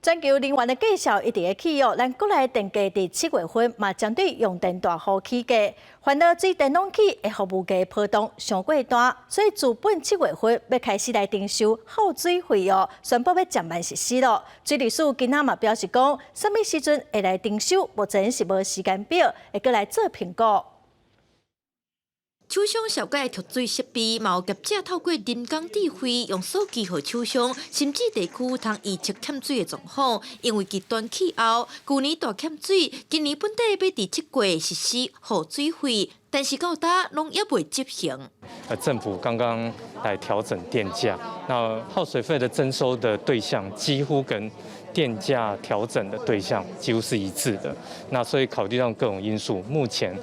全球能源的價數一直咧起哦，咱國內電價佇7月份嘛針對用電大戶起價，煩惱水電攏起會予物價波動傷過大，所以自本7月份欲開始來徵收耗水費哦，宣布欲暫慢實施囉。水利署今仔嘛表示講，啥物時陣會來徵收，目前是無時間表，會閣來做評估。廠商紹介蓄水設備，嘛有業者透過人工智慧用手機予廠商，甚至地區通預測欠水的狀況。因為極端氣候，舊年大欠水，今年本底欲佇7月實施耗水費，但是到今攏猶未執行。政府剛剛來調整電價，那耗水費的徵收的對象幾乎跟電價調整的對象幾乎是一致的，那所以考慮到各種因素，目前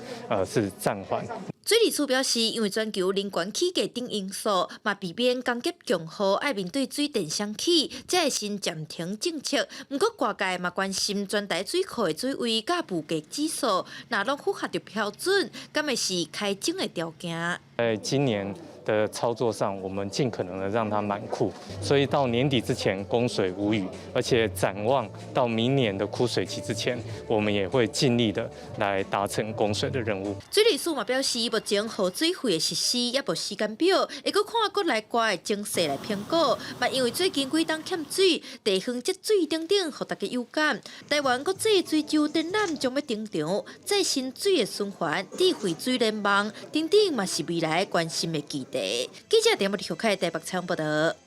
是暫緩。水利署表示，因為全球能源起價等因素，嘛避免工業強戶愛面對水電雙起，才會先暫停政策。毋過外界嘛關心全台水庫的水位佮物價指數，若攏符合著標準，敢會是開徵的條件？在今年的操作上，我們盡可能的讓它滿庫，所以到年底之前供水無虞，而且展望到明年的枯水期之前，我們也會盡力的來達成供水的任務。水利署嘛表示，目前耗水費的實施猶無時間表，會閣看國內外的情勢來評估。嘛因為最近幾冬欠水，地方積水等等，予大家有感。台灣國際水周展覽將欲登場，再生水的循環、智慧水聯網等等，嘛是未來關心的議題。記者點目小開台北採訪報道。